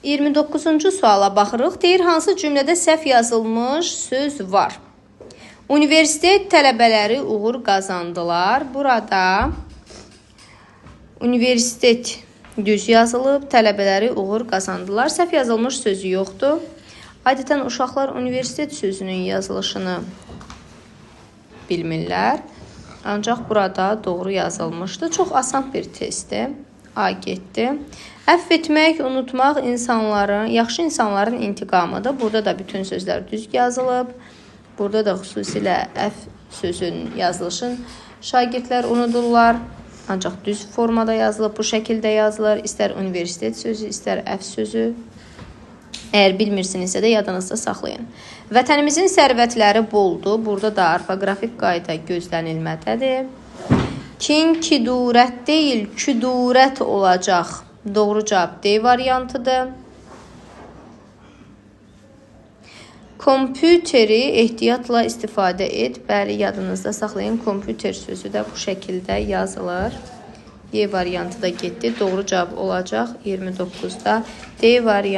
29-cu suala baxırıq. Deyir, hansı cümlədə səhv yazılmış söz var? Universitet tələbələri uğur qazandılar. Burada universitet düz yazılıb, tələbələri uğur qazandılar. Səhv yazılmış sözü yoxdur. Adətən uşaqlar universitet sözünün yazılışını bilmirlər. Ancaq burada doğru yazılmışdı. Çox asan bir testdir. A getdi. Əfv etmək, unutmaq insanların, yaxşı insanların intiqamıdır. Burada da bütün sözlər düz yazılıb. Burada da xüsusilə əfv sözünün yazılışını şagirdlər unudurlar. Ancaq düz formada yazılıb, bu şəkildə yazılır. İstər universitet sözü, istər əfv sözü. Əgər bilmirsinizsə də yadınızda saxlayın. Vətənimizin sərvətləri boldur. Burada da orfoqrafik qayda gözlənilmədədir. Kin kidurət deyil, küdurət olacaq. Doğru cavab D variantıdır. Kompüteri ehtiyatla istifadə et. Bəli, yadınızda saxlayın. Kompüter sözü də bu şəkildə yazılır. Y variantı da getdi. Doğru cavab olacaq 29-da D variantı.